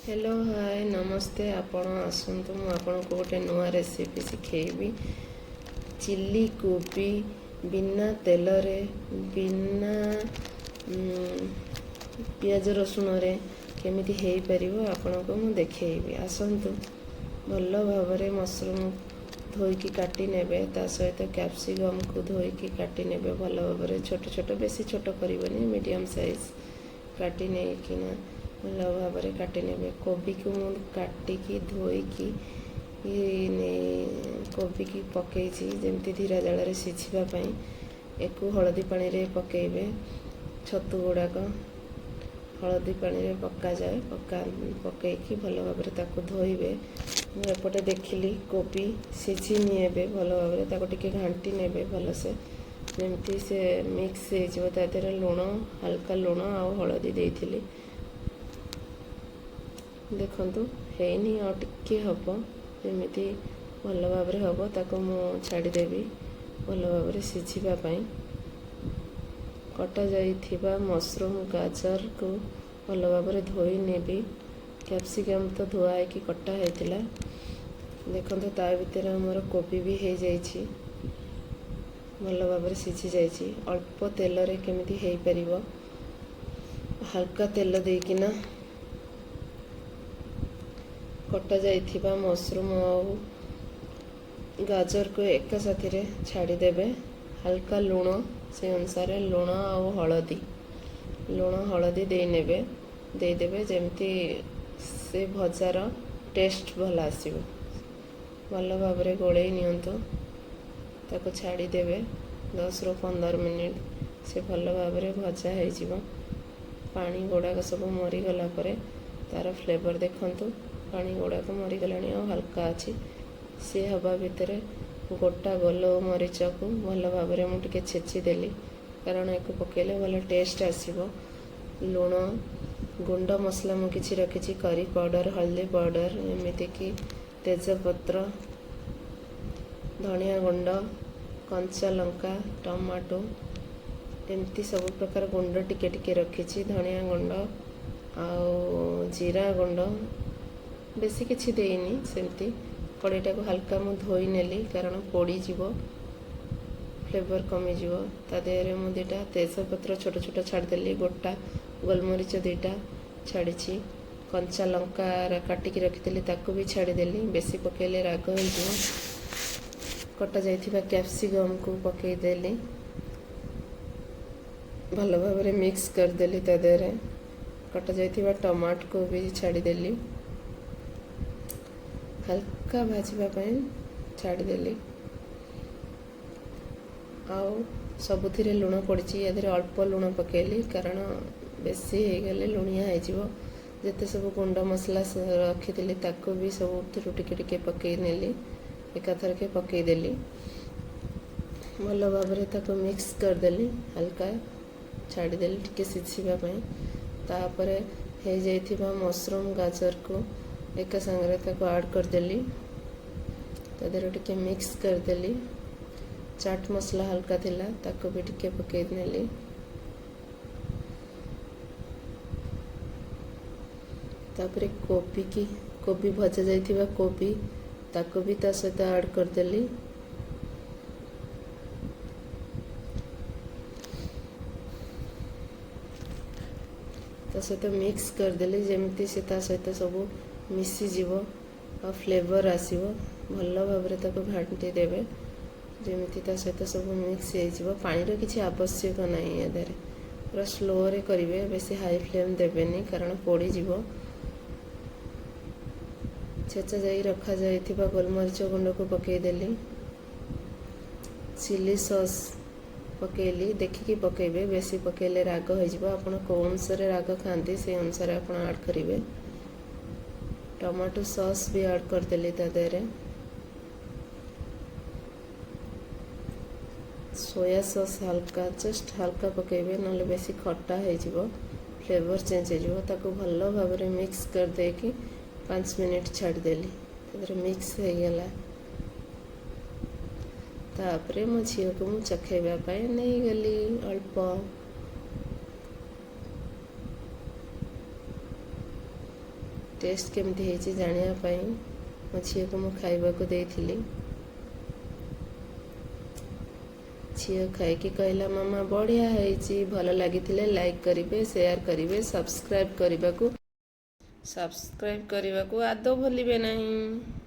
Hello, ହାଏ, ନମସ୍ତେ। ଆପଣ ଆସନ୍ତୁ, ମୁଁ ଆପଣଙ୍କୁ ଗୋଟେ ନୂଆ ରେସିପି ଶିଖେଇବି। ଚିଲି କୋବି ବିନା ତେଲରେ, ବିନା ପିଆଜ ରସୁଣରେ କେମିତି ହେଇପାରିବ, ଆପଣଙ୍କୁ ମୁଁ ଦେଖେଇବି। ଆସନ୍ତୁ। ଭଲ ଭାବରେ ମସରୁମ୍ ଧୋଇକି କାଟି ନେବେ, ତା ସହିତ କ୍ୟାପ୍ସିକମ୍କୁ ଧୋଇକି କାଟି ନେବେ ଭଲ ଭାବରେ, ଛୋଟ ଛୋଟ। ବେଶୀ ଛୋଟ କରିବେନି, ମିଡ଼ିୟମ୍ ସାଇଜ୍ କାଟି ନେଇକିନା ଭଲ ଭାବରେ କାଟି ନେବେ। କୋବିକୁ ମୁଁ କାଟିକି ଧୋଇକି ନେଇ କୋବିକି ପକେଇଛି, ଯେମିତି ଧୀରା ଜାଳରେ ସିଝିବା ପାଇଁ। ଏକୁ ହଳଦୀ ପାଣିରେ ପକେଇବେ। ଛତୁ ଗୁଡ଼ାକ ହଳଦୀ ପାଣିରେ ପକାଯାଏ। ପକେଇକି ଭଲ ଭାବରେ ତାକୁ ଧୋଇବେ। ମୁଁ ଏପଟେ ଦେଖିଲି କୋବି ସିଝିନି ଏବେ ଭଲ ଭାବରେ। ତାକୁ ଟିକେ ଘାଣ୍ଟି ନେବେ ଭଲସେ, ଯେମିତି ସେ ମିକ୍ସ ହେଇଯିବ। ତା ଦେହରେ ଲୁଣ, ହାଲକା ଲୁଣ ଆଉ ହଳଦୀ ଦେଇଥିଲି। ଦେଖନ୍ତୁ, ହେଇନି, ଆଉ ଟିକେ ହେବ। ଯେମିତି ଭଲ ଭାବରେ ହେବ, ତାକୁ ମୁଁ ଛାଡ଼ିଦେବି ଭଲ ଭାବରେ ସିଝିବା ପାଇଁ। କଟା ଯାଇଥିବା ମସରୁମ୍, ଗାଜରକୁ ଭଲ ଭାବରେ ଧୋଇ ନେବି। କ୍ୟାପ୍ସିକମ୍ ତ ଧୁଆ ହେଇକି କଟା ହେଇଥିଲା। ଦେଖନ୍ତୁ, ତା ଭିତରେ ଆମର କୋବି ବି ହେଇଯାଇଛି, ଭଲ ଭାବରେ ସିଝି ଯାଇଛି। ଅଳ୍ପ ତେଲରେ କେମିତି ହେଇପାରିବ, ହାଲକା ତେଲ ଦେଇକିନା କଟା ଯାଇଥିବା ମସରୁମ୍ ଆଉ ଗାଜରକୁ ଏକା ସାଥିରେ ଛାଡ଼ିଦେବେ। ହାଲକା ଲୁଣ, ସେ ଅନୁସାରେ ଲୁଣ ଆଉ ହଳଦୀ, ଲୁଣ ହଳଦୀ ଦେଇନେବେ, ଦେଇଦେବେ, ଯେମିତି ସେ ଭଜାର ଟେଷ୍ଟ ଭଲ ଆସିବ। ଭଲ ଭାବରେ ଗୋଳେଇ ନିଅନ୍ତୁ। ତାକୁ ଛାଡ଼ିଦେବେ 10ରୁ 15 ମିନିଟ୍, ସେ ଭଲ ଭାବରେ ଭଜା ହେଇଯିବ। ପାଣି ଗୁଡ଼ାକ ସବୁ ମରିଗଲା ପରେ ତା'ର ଫ୍ଲେଭର୍ ଦେଖନ୍ତୁ, ପାଣି ଗୁଡ଼ାକ ମରିଗଲାଣି ଆଉ ହାଲକା ଅଛି। ସିଏ ହେବା ଭିତରେ ଗୋଟା ଗୋଲମରିଚକୁ ଭଲ ଭାବରେ ମୁଁ ଟିକେ ଛେଚିଦେଲି, କାରଣ ଏକୁ ପକାଇଲେ ଭଲ ଟେଷ୍ଟ ଆସିବ। ଲୁଣ, ଗୁଣ୍ଡ ମସଲା ମୁଁ କିଛି ରଖିଛି, କରି ପାଉଡ଼ର, ହଳଦୀ ପାଉଡ଼ର, ଏମିତିକି ତେଜପତ୍ର, ଧନିଆ ଗୁଣ୍ଡ, କଞ୍ଚା ଲଙ୍କା, ଟମାଟୋ, ଏମିତି ସବୁ ପ୍ରକାର ଗୁଣ୍ଡ ଟିକେ ଟିକେ ରଖିଛି। ଧନିଆ ଗୁଣ୍ଡ ଆଉ ଜିରା ଗୁଣ୍ଡ ବେଶୀ କିଛି ଦେଇନି ସେମିତି। କଡ଼େଇଟାକୁ ହାଲକା ମୁଁ ଧୋଇ ନେଲି, କାରଣ ପୋଡ଼ିଯିବ, ଫ୍ଲେଭର୍ କମିଯିବ। ତା ଦେହରେ ମୁଁ ଦୁଇଟା ତେଜପତ୍ର ଛୋଟ ଛୋଟ ଛାଡ଼ିଦେଲି, ଗୋଟା ଗୋଲମରିଚ ଦୁଇଟା ଛାଡ଼ିଛି, କଞ୍ଚା ଲଙ୍କା କାଟିକି ରଖିଥିଲି, ତାକୁ ବି ଛାଡ଼ିଦେଲି। ବେଶୀ ପକାଇଲେ ରାଗ ହେଇଯିବ। କଟା ଯାଇଥିବା କ୍ୟାପ୍ସିକମ୍କୁ ପକାଇଦେଲି, ଭଲ ଭାବରେ ମିକ୍ସ କରିଦେଲି। ତା ଦେହରେ କଟା ଯାଇଥିବା ଟମାଟୋକୁ ବି ଛାଡ଼ିଦେଲି, ହାଲକା ଭାଜିବା ପାଇଁ ଛାଡ଼ିଦେଲି। ଆଉ ସବୁଥିରେ ଲୁଣ ପଡ଼ିଛି, ୟା ଦେହରେ ଅଳ୍ପ ଲୁଣ ପକାଇଲି, କାରଣ ବେଶୀ ହେଇଗଲେ ଲୁଣିଆ ହେଇଯିବ। ଯେତେ ସବୁ ଗୁଣ୍ଡ ମସଲା ରଖିଥିଲି, ତାକୁ ବି ସବୁଥିରୁ ଟିକେ ଟିକେ ପକାଇ ନେଲି, ଏକାଥରକେ ପକାଇଦେଲି। ଭଲ ଭାବରେ ତାକୁ ମିକ୍ସ କରିଦେଲି, ହାଲକା ଛାଡ଼ିଦେଲି ଟିକେ ସିଝିବା ପାଇଁ। ତାପରେ ହେଇଯାଇଥିବା ମସରୁମ୍, ଗାଜରକୁ ଏକା ସାଙ୍ଗରେ ତାକୁ ଆଡ଼୍ କରିଦେଲି, ତା ଦେହରେ ଟିକେ ମିକ୍ସ କରିଦେଲି। ଚାଟ୍ ମସଲା ହାଲକା ଥିଲା, ତାକୁ ବି ଟିକେ ପକାଇ ନେଲି। ତାପରେ କୋବିକି, କୋବି ଭଜା ଯାଇଥିବା କୋବି, ତାକୁ ବି ତା ସହିତ ଆଡ଼୍ କରିଦେଲି। ତା ସହିତ ମିକ୍ସ କରିଦେଲି, ଯେମିତି ସେ ତା ସହିତ ସବୁ ମିଶିଯିବ ଆଉ ଫ୍ଲେଭର୍ ଆସିବ। ଭଲ ଭାବରେ ତାକୁ ଘାଣ୍ଟି ଦେବେ, ଯେମିତି ତା ସହିତ ସବୁ ମିକ୍ସ ହେଇଯିବ। ପାଣିର କିଛି ଆବଶ୍ୟକ ନାହିଁ ୟା ଦେହରେ। ପୁରା ସ୍ଲୋରେ କରିବେ, ବେଶୀ ହାଇ ଫ୍ଲେମ୍ ଦେବେନି, କାରଣ ପୋଡ଼ିଯିବ। ଛେଚା ଯାଇ ରଖାଯାଇଥିବା ଗୋଲମରିଚ ଗୁଣ୍ଡକୁ ପକାଇଦେଲି। ଚିଲି ସସ୍ ପକାଇଲି। ଦେଖିକି ପକାଇବେ, ବେଶୀ ପକାଇଲେ ରାଗ ହେଇଯିବ। ଆପଣ କେଉଁ ଅନୁସାରେ ରାଗ ଖାଆନ୍ତି, ସେଇ ଅନୁସାରେ ଆପଣ ଆଡ଼୍ କରିବେ। ଟମାଟୋ ସସ୍ ବି ଆଡ଼୍ କରିଦେଲି ତା ଦେହରେ। ସୋୟା ସସ୍ ହାଲକା, ଜଷ୍ଟ ହାଲକା ପକାଇବେ, ନହେଲେ ବେଶୀ ଖଟା ହେଇଯିବ, ଫ୍ଲେଭର୍ ଚେଞ୍ଜ ହେଇଯିବ। ତାକୁ ଭଲ ଭାବରେ ମିକ୍ସ କରିଦେଇକି 5 ମିନିଟ୍ ଛାଡ଼ିଦେଲି, ତା ଦେହରେ ମିକ୍ସ ହେଇଗଲା। ତାପରେ ମୋ ଝିଅକୁ ମୁଁ ଚଖେଇବା ପାଇଁ ନେଇଗଲି ଅଳ୍ପ। ଟେଷ୍ଟ କେମିତି ହେଇଛି ଜାଣିବା ପାଇଁ ମୋ ଝିଅକୁ ମୁଁ ଖାଇବାକୁ ଦେଇଥିଲି। ଝିଅ ଖାଇକି କହିଲା, "ମାମା, ବଢ଼ିଆ ହେଇଛି।" ଭଲ ଲାଗିଥିଲେ ଲାଇକ୍ କରିବେ, ସେୟାର କରିବେ, ସବସ୍କ୍ରାଇବ୍ କରିବାକୁ ଆଦୌ ଭୁଲିବେ ନାହିଁ।